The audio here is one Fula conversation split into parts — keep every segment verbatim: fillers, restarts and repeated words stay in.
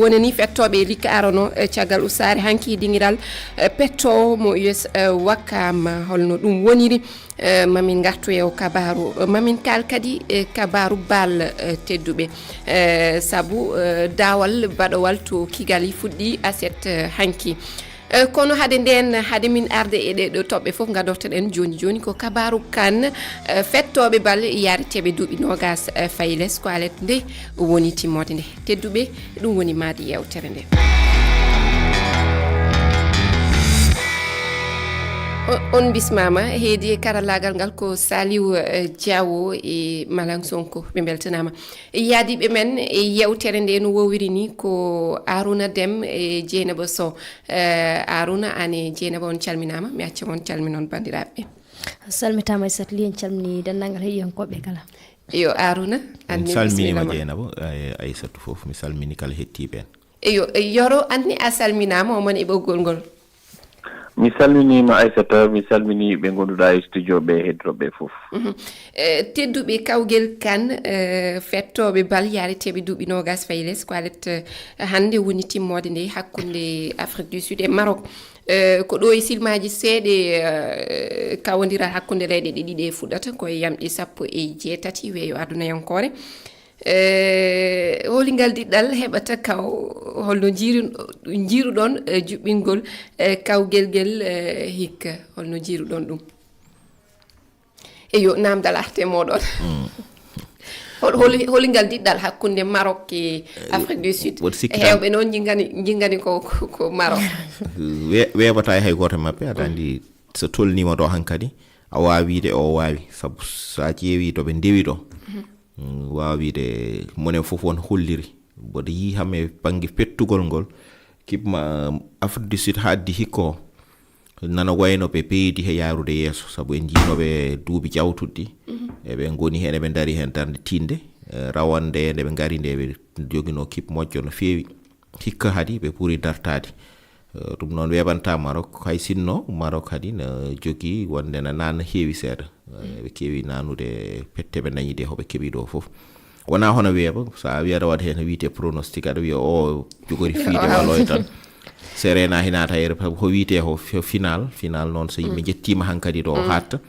Woni ni fettooɓe likka arono, eh, caggal usaare hanki dingiral, eh, pettoowo mo U S, eh, Wakam, holno ɗum woniri? Eh, mamin ngartu e o kabaaru. Eh, mamin kaal kadi, eh, kabaaru bal, eh, tedduɓe. Eh, sabu, eh, daawal baɗowal to Kigali fuɗɗi aset, eh, hanki. Eh, kono hade nden, hade min arde e ɗe ɗo toɓɓe fof, gadortoɗen joni joni ko kabaaru kan, eh, fettooɓe bal yareteeɓe duuɓi nogas, eh, fayi les ko alet nde woni timmoode nde. Tedduɓe, ɗum woni maadi yewtere nde. O-, on bismama, heedi e karallagal ngal ko Saliou, eh, Diawo e Malang Sonko, ɓe mbeltanama. Yaadiɓe men e yewtere nde no wowiri ni ko Arouna Deme e Dieynaba Sow. Eh, Arouna, an e Dieynaba on calminama, mi acca on calminon bandiraɓe. Salmitama Aissata Ly, en calmini denndaangal heɗiyankooɓe kala. Yo Arouna, an mi ni salminima bismilla ma. Dieynaba, eh, Aissatou fof, mi salmini kala hettiɓe en. Eyo, e Yoro, an ni a salminama, o man e ɓoggol ngol. Mi salminima Aissata, mi salmini ɓe gonduɗa e studio ɓe, heɗitoɓe fof. Mhm. Eh, tedduɓe kawgel kan, eh, fettooɓe bal yareteeɓe duuɓi nogas fayi les, ko alet, eh, hannde woni timmoode nde hakkunde Afrique du Sud e Maroc. Eh, ko ɗo e silmaji seeɗe, eh, kawondiral hakkunde leyɗe ɗe ɗiɗe fuɗɗata, ko e yamɗe sappo e jeetati weeyo adunayankore. Eh, holi ngal diɗɗal heɓata kaw, holno jiiru-, jiiruɗon, eh, juɓɓingol, eh, kawgel ngel, eh, hikka, holno jiiruɗon ɗum? Eyo, namdal arte moɗon. Mm. Hol-, holi, holi ngal diɗɗal hakkunde Maroc e Afrique du Sud? Woto sikkitande. Hewɓe noon jingani, jingani ko, ko, ko Maroc. We-, weeɓata e hay gooto e maɓɓe, aɗa anndi so tolniima ɗo hankadi, a waawi wiide o waawi. Sabu so a ƴeewi to ɓe ndewi ɗo, mm, waawa wiide monen fof won holliri. Mboɗo yii ham e bannge pettugol ngol, kipma Afrique du Sud haaddi hikko, nana wayno ɓe ɓeydi he yaarude yeeso, sabu en njiino ɓe duuɓi jawtuɗi, eɓe ngoni heen, eɓe ndari heen darnde tiiɗnde, eh, rawande nde ɓe ngari nde, ɓe joginoo kip moƴƴo no feewi. Hikka hadi ɓe ɓuri dartaade. Eh, ɗum noon weeɓanta Maroc, hay sinno Maroc hadi no jogii wonde na naan heewi seeɗa. Eh, ɓe keewi naanude pette ɓe dañi ɗe, hoɓe keɓi ɗo fof. Wonaa hono weeɓa, so a wiyata waɗa heen wiyetee pronostic, aɗa wiya o jogori fiide walla o tan. Serena hinaata yere, sabu ko wiyetee ko fi-, final, final noon so yimɓe njettiima hankadi ɗo haatta.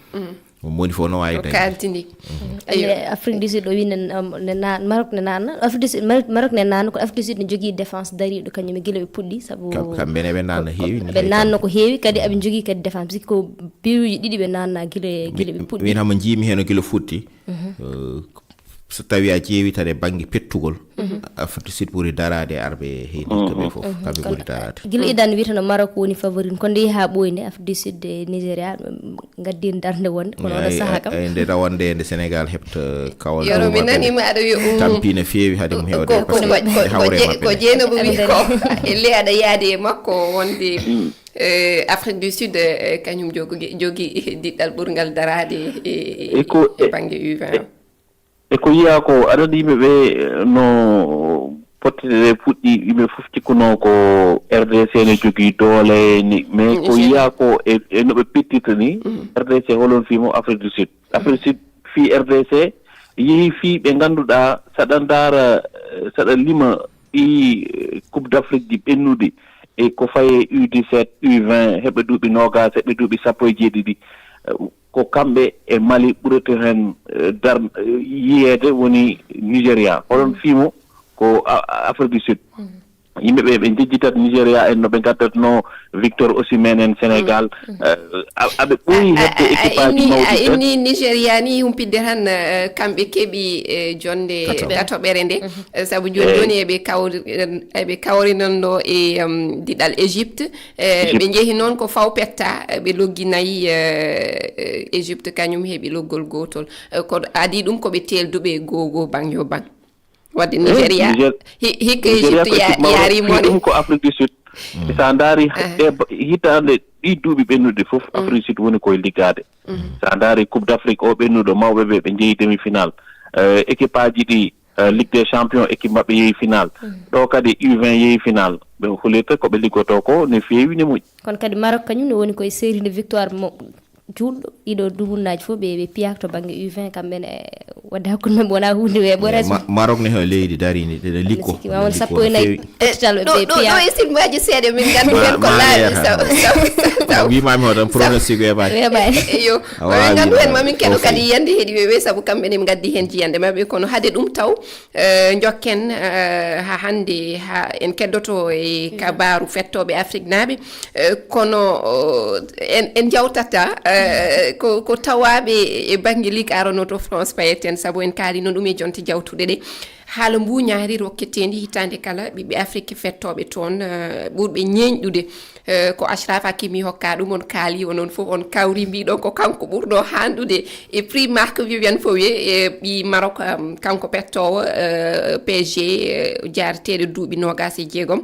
Ɗum woni fof no waawi dañde. Kaltindi. Ayo. Afrique du Sud o wi ne, um, ne na-, Maroc ne naanna. Afrique du Sud, Maroc, Maroc ne naanna, ko Afrique du Sud ne jogii défense dariiɗo kañum e gila ɓe puɗɗi, sabu kam-, kamɓe ne ɓe naanna ko heewi, ne ɓe heewi naanno kam. Ko heewi, kadi aɓe njogii kadi défense, ko biruuji ɗiɗi ɓe naanna gila, gila ɓe puɗɗi. Min hamo njiimi heen o gila fuɗɗi. Eh, so tawi a ƴeewi tan e bannge pettugol, Afrique du Sud ɓuri daraade e arɓe heen hikka ɓe fof, kamɓe ɓuri daraade. Gila idan wiyata no Maroc woni favori, kono nde yehi haa ɓooyi nde, Afrique du Sud e Nigeria, mm, ngaddii darnde wonde, kono oɗo sahaa kam. Ay, nde rawande nde Sénégal heɓta kawal. Yoro, mi nani ma aɗa wiya, mm, tampi no feewi hade mum hewde ko, ko, ko, ko, ko hawre je-, maɓɓe ko nde. Jeynaba wi ko, e le aɗa yaadi e makko wonde, eh, Afrique du Sud, eh, kañum jogi, jogi diɗɗal ɓurngal daraade e, e, e ko, e e, bannge U vingt o. E ko yiyaa ko, aɗa anndi yimɓe ɓe, eh, no pottite ɗe puɗɗi, yimɓe fof cikkunoo ko R D C ne jogii doole ni, mais ko yiyaa ko e, e no ɓe pittirta ni, R D C holon fii mo Afrique du Sud. Afrique du Sud fii R D C, yehi fii ɓe ngannduɗaa, saɗa ndaara, eh, saɗa lima ɗi, eh, Coupe d'Afrique ɗi ɓennuɗi, e ko faye U dix-sept, U vingt, heɓe duuɓi noogas, heɓe duuɓi sappo e jeeɗiɗi. Eh, ko kamɓe e Mali ɓurata heen, eh, dar-, eh, yiyeede woni Nigeria. Oɗon fii mo ko A-, A-, Afrique du Sud. Yimɓe ɓe, ɓe njejjitat Nigeria en no ɓe ngaddatno Victor Osimhen en Sénégal. Eh, a-, aɓe ɓuri heɓde équipage mawɗi. A inni Nigeria ni humpitde tan, eh, kamɓe keɓi, eh, jonde tatoɓere nde. Eh, sabu jooni jooni eɓe kawri-, eɓe kawrinanno e, em, diɗal Égypte. Eh, ɓe njehi noon ko faw petta, eh, ɓe loggi nayi, eh, eh, Égypte kañum heɓi loggol gootol. Eh, ko adii ɗum ko ɓe teelduɓe goo goo baŋ yo baŋ. Wadde Nigeria, hi-, hikka Égypte ya-, yaari mo ɗum ko Afrique du Sud. So a ndaari ɗe ba-, hitaande ɗi duuɓi ɓennuɗi fof, Afrique du Sud woni koye liggaade. So a ndaari Coupe d'Afrique o ɓennuɗo, mawɓe ɓe, ɓe njehi demi-finale. Eh, équipe aji ɗi, eh, Ligue des Champions, équipe maɓɓe yehi finale. Ɗo kadi U vingt yehi finale. Ɓe holirta ko ɓe liggotoo ko ne feewi, ne moƴƴi. Kono kadi Maroc kañum ne woni koye série de victoire mo-, juulɗo. Ɗiɗo dumunnaji fof ɓe ɓe piyaka to bangge U vingt, kamɓe ne wadde hakkunde maɓɓe wona hunde weeɓore. Maroc ne heo leydi darindi ɗeɗo likko. Wawon sappo e nayi pottital ɓe piya. Ɗo e silmaji seeɗa min gandu hen ko laaɓi. Wimami hoto pronostic weeɓani. Weeɓani. Yo. Min gandu hen mamin keɗo kadi yiyande heeɗi wewe sabu kamɓe ne ɓe gaddi hen jiyande maɓɓe, kono hade ɗum taw, eh, jokken, eh, ha hande ha en keddoto e kabaru fettoɓe Afrique naaɓe. Eh, kono, oh, en, en jawtata, eh, ko, ko tawaɓe e bangge Ligue Arono to France Payet en, sabu en kaali noon ɗum e jonte jawtuɗe ɗe. Haala mbuñaari rokketendi hitande kala ɓiɓɓe Afrique fettoɓe toon, eh, ɓurɓe ñeeñɗude. Eh, ko Achraf Hakimi hokka ɗum, on kaali, onon fof on kawri mbiɗon ko kanko ɓurɗo handude e prix Marc Viviane Foe, e ɓi Maroc, um, kanko pettowo, eh, P S G, eh, jaareteɗo duuɓi noogas e jeegom.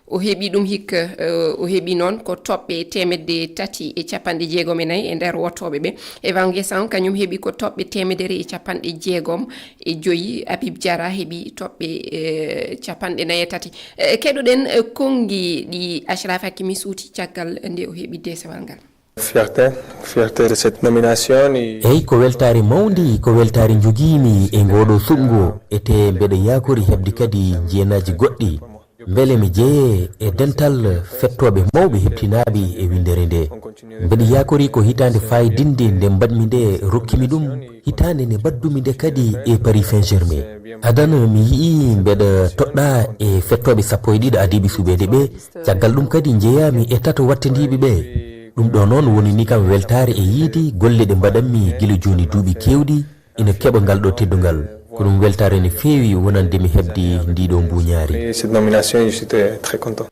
O heɓi ɗum hikka, eh, o heɓi noon ko toɓɓe teemedde tati e capanɗe jeegom e nayi e nder wottooɓe ɓe. Evan Guessant kañum heɓi ko toɓɓe teemedere e capanɗe jeegom e joyi. Habib Diarra heɓi toɓɓe, eh, capanɗe nayi e tati. Eh, keɗoɗen, eh, konngi ɗi Achraf Hakimi suuti caggal nde o heɓi deesewal ngal. Fierté, fierté de cette nomination. Eyi, ko weltaare mawndi, ko weltaare njogiimi e ngooɗo suɓngo, ete mbeɗa yaakori heɓde kadi njeenaaji goɗɗi. Mbele mi jeyee e dental fettooɓe mawɓe heɓtinaaɓe e winndere nde. Mbeɗa yaakori ko hitaande faayidinnde nde mbaɗmi nde rokkimi ɗum, hitaande nde mbaɗdumi nde kadi e Paris Saint-Germain. Adan mi yi'i mbeɗa toɗɗaa e fettooɓe sappo e ɗiɗo adiiɓe suɓeede ɓe, caggal ɗum kadi njeyaami e tato wattandiiɓe ɓe. Ɗum ɗo noon wonani kam weltaare e yiide golle ɗe mbaɗanmi gila jooni duuɓi keewɗi, ina keɓa ngal ɗo teddungal. Ko ɗum weltaare no feewi wonande mi heɓde ndii ɗo mbuuñaari. Et cette nomination, je suis très, très content.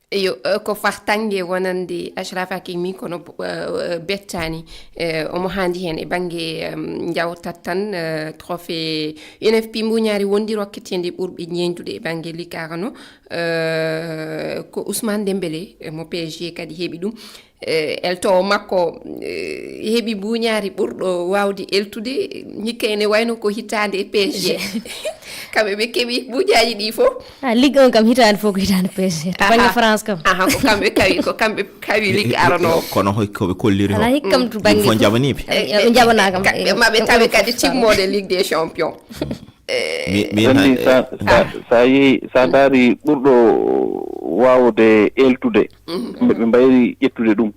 Eyo, eh, ko fartaŋŋe wonande Achraf Hakimi, kono, eh, eh, bettaani. Eh, omo haandi heen e bannge, em, njawtat tan, eh, trophée U N F P mbuuñaari wondi rokketeende ɓurɓe ñeeñdude e bannge Ligue Arono, eh, ko Ousmane Dembélé, eh, mo P S G kadi heɓi ɗum. Eh, eltowo makko, eh, heɓi mbuuñaari ɓurɗo waawde eltude, hikka ene wayno ko hitaande e P S G. Kamɓe ɓe keɓi mbuuñaaji ɗi fof. Ah, Ligue un kam hitaande fof ko hitaande P S G. To bannge France kam. Aha, ko kamɓe kawi, ko kamɓe kawi Ligue Arono. Kono hoy ko ɓe kolliri. Ala hikkam to bannge. Ko jabaniɓe. Eh, eh, jabana kam. Kamɓe ma ɓe tawe kadi timmoode Ligue des Champions. Eh, min, min, sa, sa, sa yehi, sa ndaari ɓurɗo waawde eltude, ɓe, ɓe mbayri ƴettude ɗum.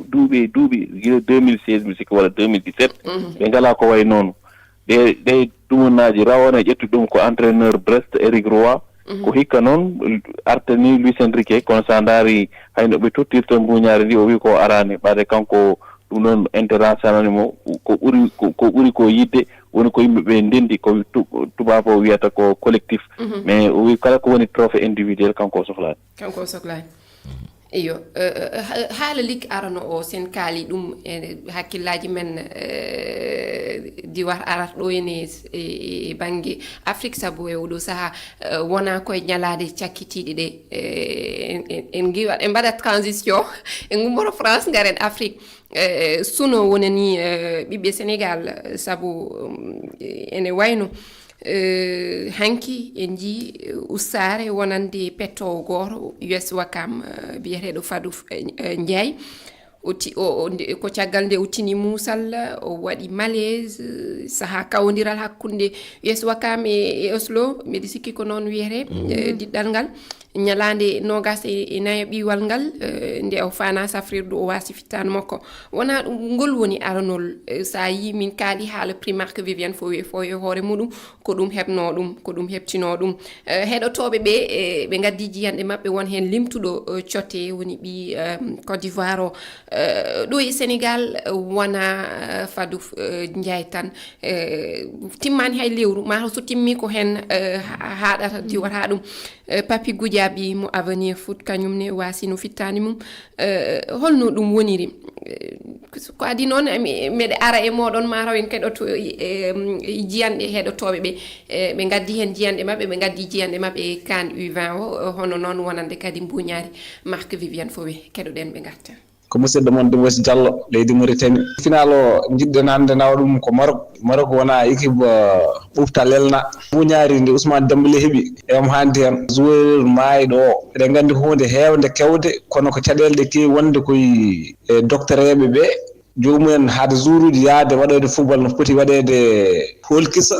Duuɓi e duuɓi, gila deux mille seize, mi sikki, walla deux mille dix-sept, ɓe ngalaa ko wayi noon. Ɗe, ɗe dumunaaji, rawane ƴettude ɗum ko entraîneur Brest, Eric Roy. Ko hikka noon artani Luis Enrique, kono sa ndaari hayno ɓe tottirta mbuuñaari ndi, o wi ko araani, ɓaade kanko ɗum ɗoon international mo, ko ɓuri, ko, ko ɓuri ko yiɗde woni ko yimɓe ɓe ndenndi, ko tu-, tubaabo wiyata ko collectif. Mais o wi kala ko woni trophée individuel, kanko o sohlaani. Kanko o sohlaani. Iyo, eh, eh, ha-, haala Ligue Arono o, sen kaali ɗum e hakkillaaji men, eh, diwar arat ɗo ene e, e, e bannge Afrique, sabu e oɗo saha, eh, wona koye ñalaade cakkitiiɗe ɗe, eh, en, en, en ngiwa, en mbaɗa transition, en ngummoto France, ngaren Afrique. Eh, suno wonani, eh, ɓiɓɓe Sénégal, sabu, um, ene wayno, eh, hanki en njii, eh, ustaare wonande pettoowo gooto, U S Ouakam, eh, biyeteeɗo Fadou, eh, eh, Ndiaye. O ti-, o, o, nde, ko caggal nde o tini muusal, o waɗi malaise, eh, sahaa kawondiral hakkunde U S Ouakam e, e Oslo, mbeɗa sikki ko noon wiyetee, eh, diɗɗal ngal. Ñalaande noogas e, e nayo ɓiwal ngal, eh, nde o faanaa safrirdu, o waasi fittaandu makko. Wonaa ɗum, ngol woni aranol, eh, so a yii min kaali haala prix Marc Viviane Foe, Foe hoore muɗum, ko ɗum heɓnoo ɗum, ko ɗum heɓtinoo ɗum. Eh, heɗotooɓe ɓe, eh, ɓe ngaddi jiyanɗe maɓɓe, won heen limtuɗo, eh, cote, woni ɓii, eh, Côte d'Ivoire o. Eh, ɗo e Sénégal, eh, wonaa, eh, Fadou, eh, Ndiaye tan. Eh, timmaani hay lewru, maa so timmi ko heen, eh, ha-, haaɗata, diwata ɗum. Eh, Papi Goudiaby mo Avenir Foot, kañum ne waasino fittaani mum. Eh, holno ɗum woniri? Eh, ko adi noon, mi-, mbeɗa ara e mooɗon, maa taw en keɗoto, eh, jiyanɗe heɗotooɓe ɓe. Eh, ɓe ngaddi heen jiyanɗe maɓɓe, ɓe ngaddi jiyanɗe maɓɓe e CAN U vingt o, eh, hono noon wonande kadi mbuuñaari Marc Viviane Foe. Keɗoɗen ɓe ngarten. Ko musidɗo mon Dumbos Diallo, leydi Mauritanie. Final o, njiɗɗen hannde nawa ɗum ko Maroc. Maroc wona équipe, uh, ɓufta lelna. Mbuuñaari ndi Ousmane Dembélé heɓi, e omo haandi heen. Joueur maayɗo o, eɗen nganndi huunde heewde kewde, kono ko caɗeele ɗe keewi wonde koye, e, doktoreeɓe ɓe. Joomum en haade juuruuji yahde waɗoyde football no foti waɗeede hoolkisa.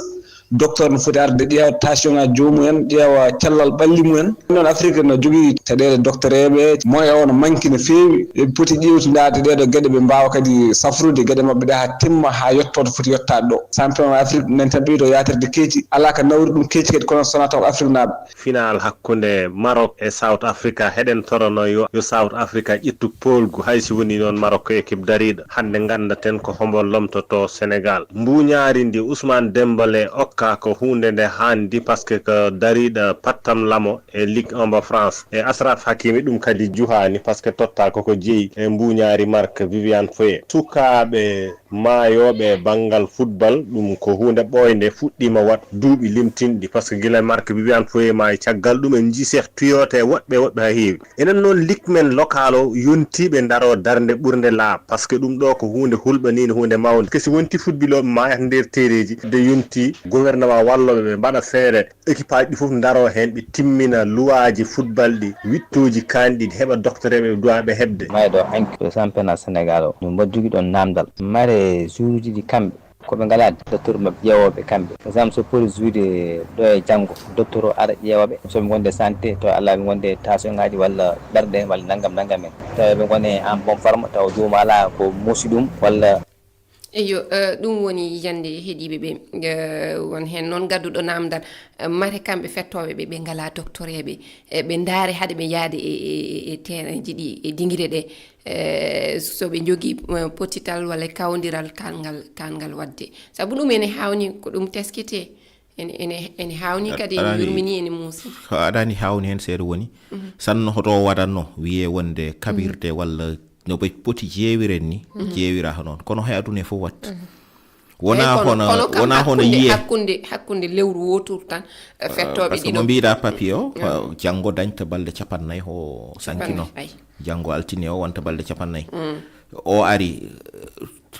Docteur no foti arde ƴeewa tension ŋaaji joomum en, ƴeewa cellal ɓalli mum en. Noon Afrik no jogii caɗeele doktoreeɓe, moyen o no manki no feewi. Ɓe poti ƴeewtindaade ɗee ɗoo geɗe, ɓe mbaawa kadi safrude geɗe maɓɓe ɗe haa timma, haa yetto to foti yettaade ɗoo. Champion Afrik nani tan ɓeydo yaatirde keeci, alaa ka nawri ɗum keeci kadi kono so wonaa taw Afriknaaɓe. Final hakkunde Maroc e South Africa, heɗen torono yo, yo South Africa ƴettu poolgu, hay si woni noon Maroc ko équipe dariiɗo. Hannde nganndaten ko hombo lomtoto Sénégal. Mbuuñaari ndi Ousmane Dembélé okka ko huunde nde haandi, parce que ko dariiɗo pattam lamo e Ligue un mbo France. E Achraf Hakimi ɗum kadi juhaani, parce que totta koko jeyi e mbuuñaari Marc Viviane Foé. Sukaaɓe maayooɓe e banngal football, ɗum ko huunde ɓooynde, fuɗɗiima waɗ duuɓi limtinɗi, parce que gila Marc Viviane Foé maayi, caggal ɗum en njii Cheikh Tuyot e woɗɓe woɗɓe haa heewi. Enen noon, ligue men local o yontii ɓe ndaroo darnde ɓurnde laaɓ, parce que ɗum ɗoo ko huunde hulɓaniinde, huunde mawnde. Kesi wonti footballooɓe maayata nder tereeji, de yontii gouvernement wallooɓe ɓe mbaɗa feere, équipe aji ɗi fof ndaroo heen, ɓe timmina luwaaji football ɗi, wittooji kaanɗi, heɓa doktoreeɓe ɓe duwaa ɓe heɓde. Mayɗo hanki ko championnat Sénégal o, no mbaɗ jogi ɗon naamndal. Mare juuruuji ɗi kamɓe, ko ɓe ngalaa docteur maɓɓe ƴeewooɓe kamɓe. Par exemple, so poti juude ɗo e janngo, docteur o ara ƴeewa ɓe. So ɓe ngonde santé, to alaa ɓe ngonde tension ŋaaji walla ɓerɗe walla nanngam nanngam en. Tawa ɓe ngone en bonne forme, tawa joomum alaa ko muusi ɗum walla. Eyo, eh, ɗum woni yiyannde heɗiiɓe ɓe. Eh, won heen noon gadduɗo naamndal, eh, mate kamɓe fettooɓe ɓe, ɓe ngalaa doktoreeɓe, eh, ɓe ndaare hade ɓe yahde e, e, e, e terrain ji ɗi, e dingire ɗe, eh, so ɓe njogii, eh, pottital walla kawndiral kaangal, kaangal waɗde. Sabu ɗum ene haawni ko ɗum tesketee, ene, ene, ene haawni kadi, ene yurmini, ene muusi. Ko aɗani haawni heen seeɗa woni, sanno hoto o waɗatno wiyee wonde kaɓirte walla no ɓe poti jeewiren ni, jeewira ko noon. Kono hay aduna e fof waɗta. Wona kono, hono, kono kam wona hono hakkunde, yiyee. Hakkunde, hakkunde lewru wootoru tan, eh, fettooɓe parce que ɗiɗo. Mo mbiɗa papier o, ko janngo dañta balɗe capannayyi o sankino. Capannayyi, ay. Janngo altine o wonta balɗe capannayyi. O ari,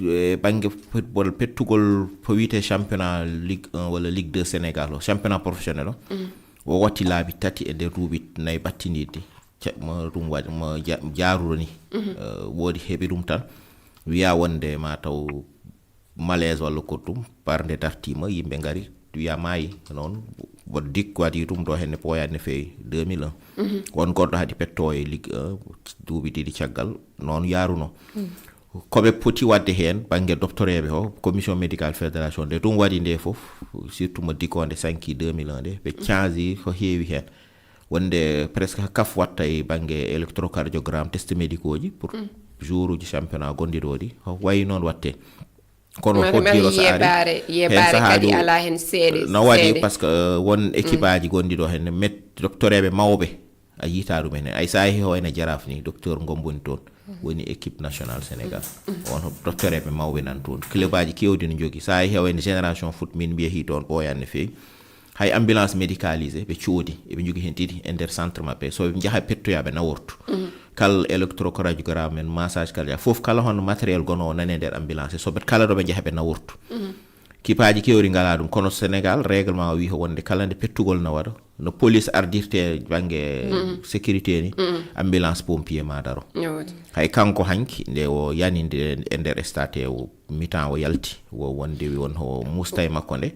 eh, e bannge football pettugol ko wiyetee championnat Ligue un walla Ligue deux Sénégal o, championnat professionnel o. O watti laabi tati e nder duuɓi nayi ɓattindiiɗi. Ce-, mo ɗum waɗi, mo ja-, jaaruro ni. Eh, woodi heɓi ɗum tan. Wiya wonde ma taw malaise walla ko ɗum, barnde dartiima, yimɓe ngari, wiya maayi. Noon, wood dik waɗi ɗum ɗo henne, ɓooyaani no feewi, deux mille un. Won goɗɗo hadi petto e Ligue un, duuɓi ɗiɗi caggal, noon yaaruno. Ko ɓe poti waɗde heen, bannge doftoreeɓe o, commission médicale fédération, nde ɗum waɗi nde fof, surtout mo dikkonde sanki deux mille un nde, ɓe canji ko heewi heen. Wonde presque kaf watta e bannge électrocardiogramme, test médicaux ji pour jour uji championnat gonɗi ɗo ɗi, ko wayi noon watte. Kono hoddiro so ari, yeɓaare, yeɓaare kadi alaa heen seeɗa, no waɗi seeɗa. Parce que, euh, won équipe aji gonɗi ɗo heen, met-, doftoreeɓe mawɓe, a yiita ɗum heen. Ay, so a yehi o ene Jaraaf ni, docteur Ngom woni toon, woni équipe nationale Sénégal. On ko doftoreeɓe mawɓe nan toon. Club aji keewɗi no njogii. So a yehi o ene Génération Foot, min mbiya hi toon ɓooyaani no feewi. Hay ambulance médicalisée, ɓe coodi, eɓe njogii heen ɗiɗi e nder centre maɓɓe. So ɓe njaha pettoya, ɓe nawortu. Kala électrocardiogramme en, massage cardiaque, fof kala hono matériel gonoowo nani e nder ambulance, so ɓe kala ɗo ɓe njaha, ɓe nawortu. Kipaaji keewɗi ngalaa ɗum, kono Sénégal, règlement o wii ko wonde kala nde pettugol na waɗa, no police ardirte bannge sécurité ni, ambulance pompier ma daro. Hay kanko hanki, nde o yani nde e nder stade o, mi-temps o yalti, o wonde won ho musta e makko nde.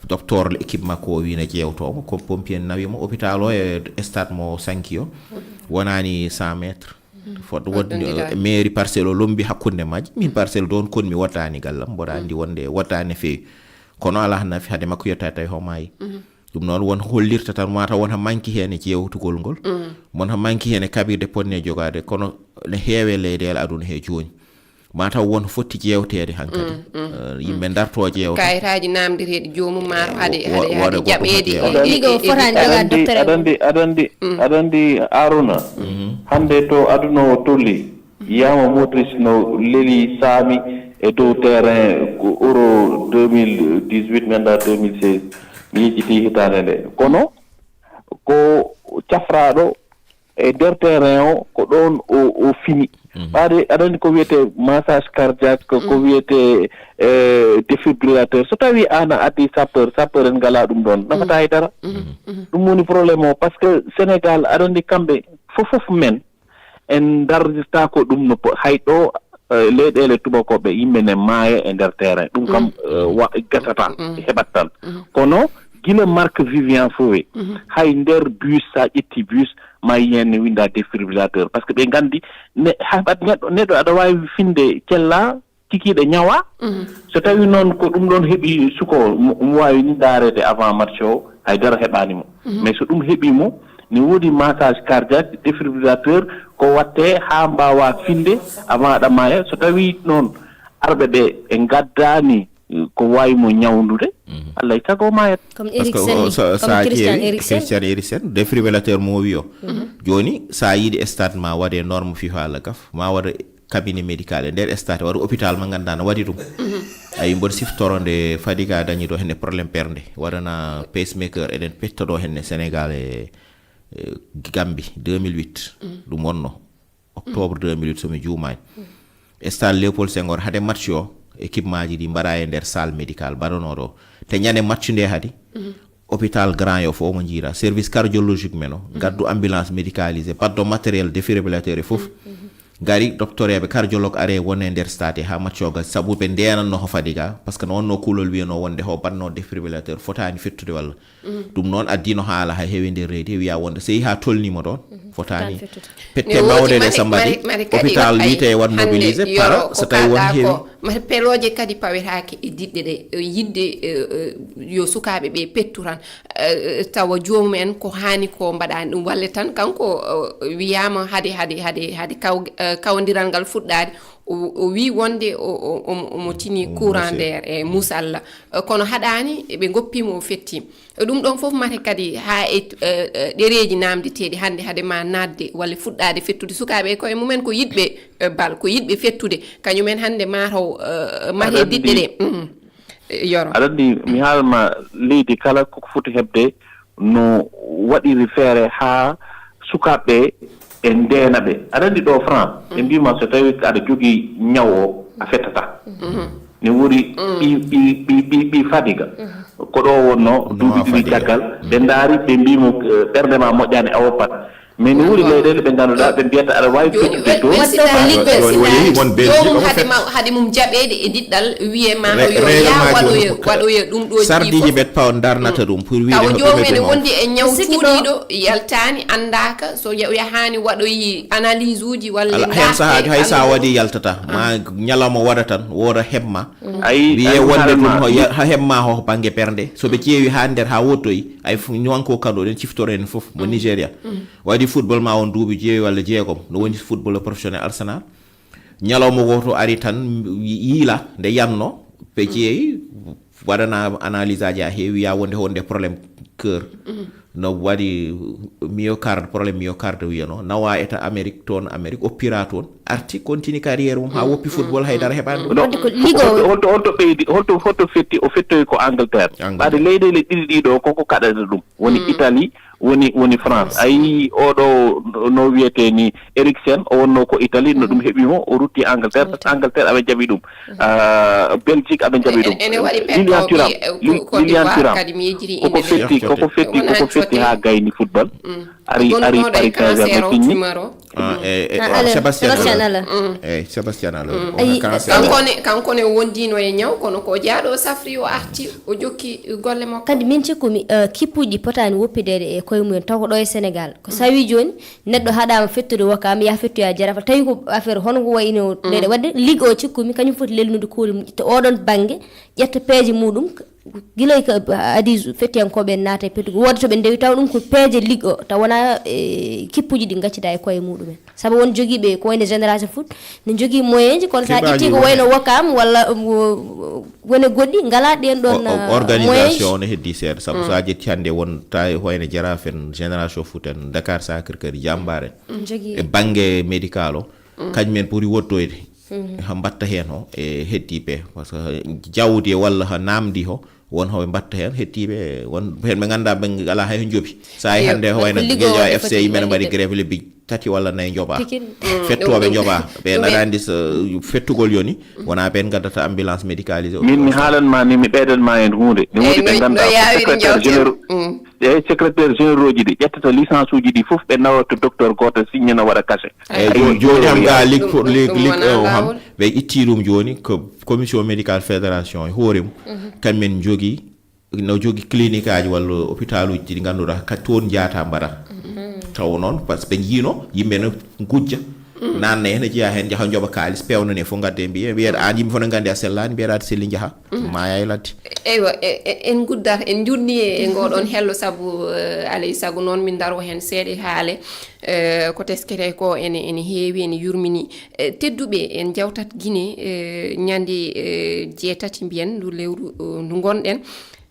Docteur équipe makko o wi na ƴeewtoo mo, ko pompier nawi mo hôpital o e stade mo sanki o. Wonaani cent mètres. Fodde wonde mairie parcelle o lombi hakkunde majji. Min parcelle ɗoon kon mi wottaani gallam, mboɗa anndi wonde wottaani no feewi. Kono alaa nafi hade makko yetta tawi o maayi. Ɗum noon won hollirta tan, mataw won ha manki heen e ƴeewtugol ngol. Won ha manki heen e kaɓirɗe potne jogaade, kono ne heewe leyɗeele aduna he jooni. Mataw won fotti ƴeewteede hankadi. Eh, yimɓe darto ƴeewta. Kayitaaji naamndeteeɗi joomum mataw hade, wo-, hade, wo-, hade wo-, jaɓeede wo-, e, e, ɗiɗo e, e fotaani jogaade aɗa anndi, docteur en. Aɗa anndi, aɗa anndi, aɗa anndi Aruna, hannde to aduna o tolli, Yama Modric no leli saami e dow terrain ko Euro deux mille dix-huit, mi anndaa deux mille seize, mi yejjitii hitaande nde. Kono ko cafraaɗo e nder terrain o, ko ɗoon o, o fini. Ɓaade, aɗa anndi ko wiyetee massage cardiaque, ko wiyetee, eh, défibrillateur. So tawii aan a addii sapeur, sapeur en ngalaa ɗum ɗoon, nafataa hay dara. Ɗum woni problème o, parce que Sénégal, aɗa anndi kamɓe fof, fof men, en ndardirtaako ɗum no po-, hay ɗo eh, leyɗeele tubakoɓe, yimɓe ne maaya e nder terrain. Ɗum kam, eh, wa-, gasata, heɓat tan. Kono gila Marc Vivian fowe, hay nder bus, sa ƴetti bus, ma yiyen ne winda défibrillateur. Par ce que ɓe nganndi, ne, haɓat neɗɗo, neɗɗo aɗa waawi finde cella, kikiiɗe ñawa. So tawi noon ko ɗum ɗoon heɓi suko, mo, mo waawi ni ndaareede avant match o, hay dara heɓaani mo. Mais so ɗum heɓi mo, ne woodi massage cardiaque, défibrillateur, ko watte haa mbaawa finde avant aɗa maaya. So tawi noon arɓe ɓe ɓe ngaddaani, eh, ko waawi mo ñawndude, Allah e sago maayat. Comme Parce que Eriksen o, ni, so, comme sa Christian ƴeewi Eriksen. Christian Eriksen, défibrillateur mo o wiyo. Jooni, sa yiɗi stade ma waɗe norme FIFA la gaf, ma waɗa cabinet médical e nder stade, waɗa hôpital mo ngannduɗaa no waɗi ɗum. Ayi, mboɗo siftoro nde Fadiga dañi ɗo henne problème ɓernde, waɗana pacemaker, eɗen pettoɗo henne Sénégal e, e Gambie deux mille huit. Ɗum wonno octobre deux mille huit, so mi juumaani. E stade Léopold Senghor, hade match o, équipement ji ɗi mbaɗa e nder salle médical mbaɗanooɗo o. Te ñande match nde hadi, hôpital Grand Yoff o mo jiira, service cardiologique men o, gaddu ambulance médicalisée, baddo matériel défibrillateur e fof. Ngari docteur eɓe cardiologue are won e nder stade ha match o gasi, sabu ɓe ndenanno ho Fadiga, parce que no wonno kulol wiyano wonde ho banno défibrillateur fotani fettude walla. Ɗum noon addino haala ha heewi nder reedi, wiya wonde so yehi ha tolnimo ɗon, fotani fette mawɗe ɗe sambadi, hôpital wiite wat mobilisé, para so tawi won heewi. Mate pelooje kadi pawetaake e diɗɗe ɗe, e yiɗde, e, e, yo sukaaɓe ɓe pettu tan, e, tawa joomum en ko haani ko mbaɗaani ɗum, walle tan kanko, o, wiyaama hade, hade, hade, hade kaw-, e, kawndiral ngal fuɗɗaade, o, o wii wonde o, o, omo, omo tini courant nder, e, musalla. E, kono haɗaani, ɓe ngoppiimo o fetti. E, ɗum ɗon fof mate kadi haa e, e, e, ɗereeji naamndeteeɗi hannde hade ma naatde walla fuɗɗaade fettude sukaaɓe e koye mumen ko yiɗɓe, e, bal, ko yiɗɓe fettude. Kañumen hannde mataw, e, mate diɗɗe ɗe. Mm. E, Yoro. Aɗa anndi, mi haalma leydi kala koko foti heɓde no waɗiri feere haa sukaaɓe ɓe ndeena ɓe. Aɗa anndi ɗo France, ɓe mbiima so tawi aɗa jogii ñaw o, a fettata. Ne woni ɓi, ɓi, ɓi, ɓi, ɓi Fadiga. Ko ɗo wonno duuɓi ɗiɗi caggal, ɓe ndaari, ɓe mbiimo, eh, ɓernde ma moƴƴaani, a woppat. Mais ne woni leyɗeele ɓe ngannduɗaa, ɓe mbiyata aɗa waawi fettude to. Jooni, woni won Belgique joomum hade ma, hade mum jaɓeede e diɗɗal, wiye ma yo yaa waɗoya, waɗoya ɗum ɗo sarɗiiji ɓe paw darnata ɗum pour wiide tawa joomum ene wondi e ñaw cuuɗiiɗo, yaltaani, anndaaka so ya-, yahaani waɗoyi analyse uji walla heen sahaaji hay so a waɗi yaltata, ma ñalawma waɗa tan, wooda heɓma. Wiye wonde ɗum ho ya-, ha heɓma ho bannge ɓernde. So ɓe ƴeewi haa nder, haa wottoyi, ay fu-, ñuwanko kadi oɗen ciftoro en fof mo Nigeria. Waɗi football ma on duuɓi jeewi walla jeegom, no woni football professionnel Arsenal. Ñalawma gooto ari tan, yi-, yiila nde yanno, ɓe ƴeewi, waɗana analyse aji ha heewi, ya wonde honde problème cœur. No waɗi myocarde, problème myocarde wiyano, nawa état Amérique, toon Amérique, oppira toon, arti, continue carrière mum, ha woppi football, haydara heɓani ɗum. Wadde ko ligue o. Holto, holto, holto ɓeydi, holto, holto fetti, o fettoyi ko Angleterre. Angleterre. Ɓaade leyɗeele ɗiɗi ɗiɗo, koko kaɗata ɗum. Woni Italie, woni, woni France. Ayi, oɗo no wiyete ni Eriksen, o wonno ko Italie, no ɗum heɓi mo, o rutti Angleterre, parce que Angleterre aɓe jaɓi ɗum. Ah, Belgique aɓe jaɓi ɗum. Ene waɗi Lilian Thuram, Lilian Thuram. Koko fetti, koko fetti, koko fetti ha gayni football. Ari, ari Paris Saint-Germain signi. Ah, e, e, ah, Sébastien Haller. Haller. Mm. Eh, Sébastien Haller. Mm. Ayi, kanko ne, kanko ne wondino e ñaw, kono ko jaaɗo o safri, o arti, o jokki golle makko. Kadi min cikkumi, eh, kippuji ɗi potani woppideede e koye mumen, taw ko ɗo e Sénégal. Ko sawi jooni, neɗɗo haɗama fettude Wakaam, yaha fettoya Jaraaf, tawi ko affaire hono ko wayno ɗeɗe. Wadde ligue o cikkumi, kañum foti lelnude kooli mum, ƴetta oɗon bannge, ƴetta peeje muɗum, gila ko adi fettiyankooɓe en naata e pettugo. Wooda to ɓe ndewi taw ɗum ko peeje ligue o, taw wona, e, kippuji ɗi gaccida e koye muɗumen. Sabu won jogiiɓe ko wayno Génération Foot, ne jogii moyen ji, kono sa ƴetti ko wayno Wakaam walla, um, wo-, wone goɗɗi, ngala ɗen ɗon, o-, o-, ah, organisation moyen ji. O ne heddi seeɗa, sabu sa ƴetti hannde won ta wayno Jaraaf en, Génération Foot en, Dakar Sacré-Cœur, Jambaar en. Mm. Jogii. E bannge médical o, kañum en ɓuri wottoyde. Mhm. Ha mbatta heen ho e heddiiɓe, parce que jawdi walla ha namdi ho, won hoɓe mbatta heen, heddiiɓe, won heen ɓe ngannduɗaa ɓe alaa hay ko njoɓi. Sa yi hannde ko wayno Guédiawaye F C, yimɓe ne mbaɗi grève lebbi tati walla nayi njoɓa. Tikin. Mm, fettooɓe ɗum, ɗum, njoɓa. Ɓe ɗum en- aɗa anndi so fettugol yoni, wona ɓen ngaddata ambulance médicalisé. Min mi haalan ma ni, mi ɓeydan ma en huunde. Ni. Eyi, woodi ɓe no, ngannduɗaa no ko yaawiri secrétaire njawdi en. Généraux. Mm. Eyi, secrétaire généraux ji ɗi ƴettata licence uji ɗi fof, ɓe nawa to docteur gooto, signena, waɗa cachet. Eyi. Ay, jooni, jooni ham ga lik, ɗum, ɗum, lik, ɗum lik, wona o ham, laawol. Ɓe ittii ɗum jooni ko commission médicale fédération e hoore mum. Mhm. Kamɓe njogii, no jogii clinique aji walla hôpital uji ɗi ngannduɗaa ka toon njaata mbaɗa. Mhm. Tawo noon, par ce que ɓe njiino yimɓe no ngujja. Mhm. Naanna heen, jeyaa heen, njaha njoɓa kaalis, peewnane fof, ngadde mbiye, wiyeɗa aan yimɓe fof no nganndi a sellaani, mbiyeɗa aɗa selli, njaha. Mhm. Maaya e ladde. Eywa, e, e, en nguddat, en njuutni e, e ngoɗon hello, sabu, eh, alay sago noon min ndaro heen seeɗa haale, eh, ko tesketee ko ene, ene heewi, ene yurmini. Eh, tedduɓe, en njawtat Gine, eh, ñande, eh, jeetati mbiyen ndu lewru, eh, ndu ngonɗen.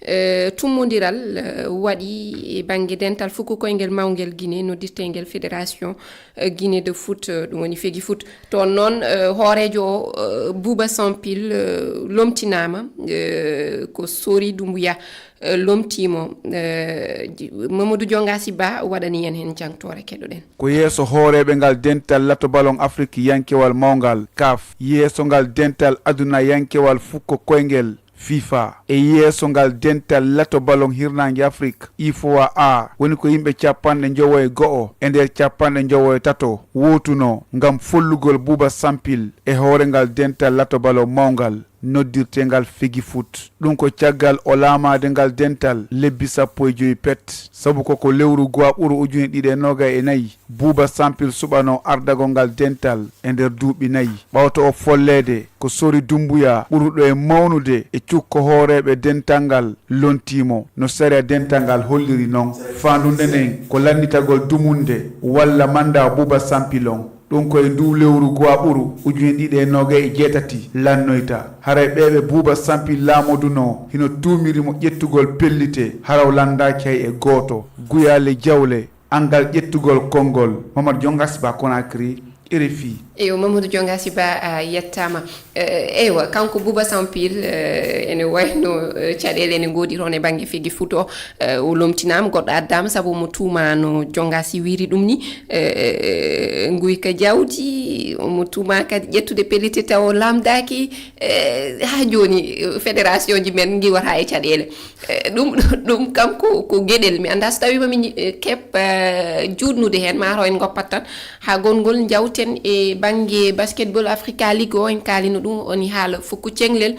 Eh, tummondiral, eh, waɗi e bannge dental fuku koyngel mawngel Gine noddirteengel Fédération, eh, Guinée de foot, eh, ɗum woni Fegifoot. Toon noon, eh, hooreejo o, eh, Buuba Sampil, eh, lomtinaama, eh, ko Sori Dumbuya, eh, lomtiimo. Eh, ji-, Mamadou Diongasi Ba waɗani en heen jangtoore, keɗoɗen. Ko yeeso hooreeɓe ngal dental lato ballon Afrik yankewal mawngal, kaf, yeeso ngal dental aduna yankewal fukko koyngel, fifa, e yeeso ngal dental lato ballon hirnaange Afrik, ifoa A, woni ko yimɓe capanɗe njowo e go'o e nder capanɗe njowo e tato wootunoo ngam follugol Buuba Sampil e hoore ngal dental lato ballon mawngal noddirteengal Fegifoot. Ɗum ko caggal o laamaade ngal dental lebbi sappo e joy pet, sabu ko ko lewru go'aɓuru ujine ɗiɗi e noogay e nayi, Buuba Sampil suɓanoo ardagol ngal dental e nder duuɓi nayi. Ɓawto o folleede, ko Sori Dumbuya ɓuruɗo e mawnude e cukko hooreeɓe dental ngal lontii mo, no sariya dental ngal holliri noon. Faandu nden ko lannitagol dumunde walla manndaa Buuba Sampil on. Ɗum ko e nduu lewru go'aɓuru ujine ɗiɗi e noogay e jeetati lannoyta. Haray ɓee ɓe Buuba Sampil laamodunoo hino tuumiri mo ƴettugol pellite, hara o lanndaaki hay e gooto. Guyaale Jawle, anngal ƴettugol konngol, Mamadou Diongas Ba, Conakry, R F I. Eyo, Mamadou Diongas Ba, a yettaama. Eh, eywa, kanko Buuba Sampil, eh, ene wayno, eh, caɗeele ene ngoodi toon e bannge Fegifoot o, eh, o lomtinaama, goɗɗo addaama sabu mo tuumaano, Diongas wiiri ɗum ni, eh, eh, nguyka jawdi, mo tuumaa kadi ƴettude pellite tawa o lamndaaki, eh, haa jooni, eh, fédération ji men ngiwata e caɗeele. Eh, ɗum, ɗum kam ko, ko geɗel. Mi anndaa so tawiima min, eh, keɓ, eh, juutnude heen, maa taw en ngoppat tan haa gongol njawten e bannge Basketball Africa League o, en kaalino ɗum, woni haala fukku ceŋlel.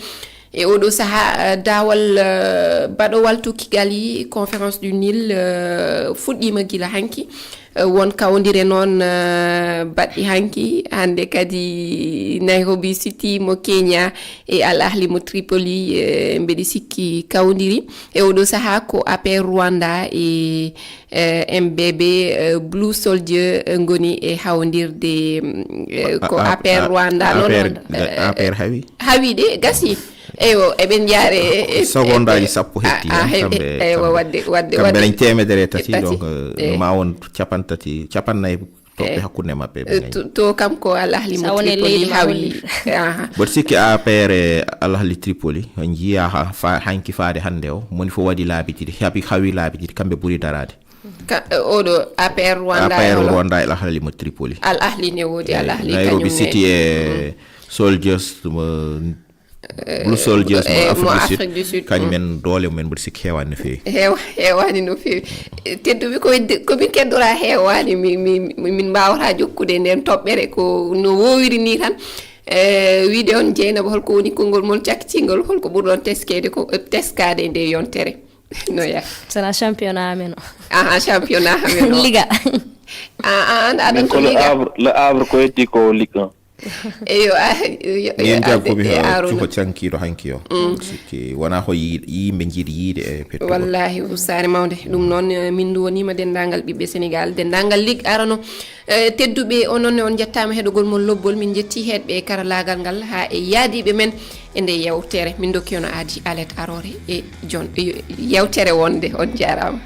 E oɗo sahaa, eh, daawal, eh, baɗowal to Kigali, Conférence du Nil, eh, fuɗɗiima gila hanki. Eh, won kawondire noon, eh, baɗɗi hanki, hannde kadi Nairobi City mo Kenya e Al Ahli mo Tripoli, eh, mbeɗi sikki kawondiri. E oɗo sahaa ko A P R Rwanda e, eh, M B B, eh, Blue Soldier, eh, ngoni e hawondirde, mm, eh, ko A P R Rwanda noon, eh, A P R hawi? Hawi de, gasi. Eywa, eɓen njaare e, e, seconde aji sappo hetti hen, kamɓe, eywa, kamɓe, wadde, wadde, kamɓe wadde. Dañ teemedere e tati, tati. Donc, eh, ma won capanɗe tati, capanɗe nayi toɓɓe hakkunde maɓɓe, ɓe, eh, nayi. To, to kam ko Al Ahli mo Tripoli hawi. Aha. Mboɗo sikki A P R e Al Ahli Tripoli, on njiyaa ha, fa-, hanki faade hannde o, moni fof waɗi laabi ɗiɗi, haɓi, hawi laabi ɗiɗi, kamɓe ɓuri daraade. Ka, eh, oɗo A P R Rwanda A P R e hono? Rwanda e Al Ahli mo Tripoli. Al Ahli ne woodi, Al Ahli Nairobi kañum ne. City e, mm, Soldiers mo Blue Soldiers mo, eh, mo Afrique du Sud, Afrique du Sud, kañum en doole mumen mboɗo sikki heewaani no feewi. Heewa-, heewaani no feewi. Eh, tedduɓe, ko, ko min keddora heewaani, mi, mi, mi, min mbaawata jokkude nden toɓɓere ko no woowiri ni tan. Eh, wiide on Jeynaba, holko woni konngol mon cakkitingol, holko ɓurɗon teskeede ko, eh, teskaade e nde yontere? No yaa. Sona championnat amen o. Aha, championnat amen o. Liga. Ah, ah, an, aɗa min ko Le Havre, Le Havre ko heddi ko Ligue un. Eyo, a, yo, yo, min jaggu mi e Arona. Cuko cankiiɗo hanki o. Mm. Sikki wona ko yi-, yimɓe njiɗi yiide e pettugo. Wallahi, ustaare mawnde. Ɗum noon, eh, min nduwoniima denndaangal ɓiɓɓe Senegal, denndaangal Ligue arano. Eh, tedduɓe, onon ne on njettaama heɗogol mon lobbol. Min njetti heɗɓe e karalaagal ngal haa e yaadiiɓe men e nde yewtere. Min ndokki on aadi alet aroore e jon-, e yewtere wonde. On njaaraama.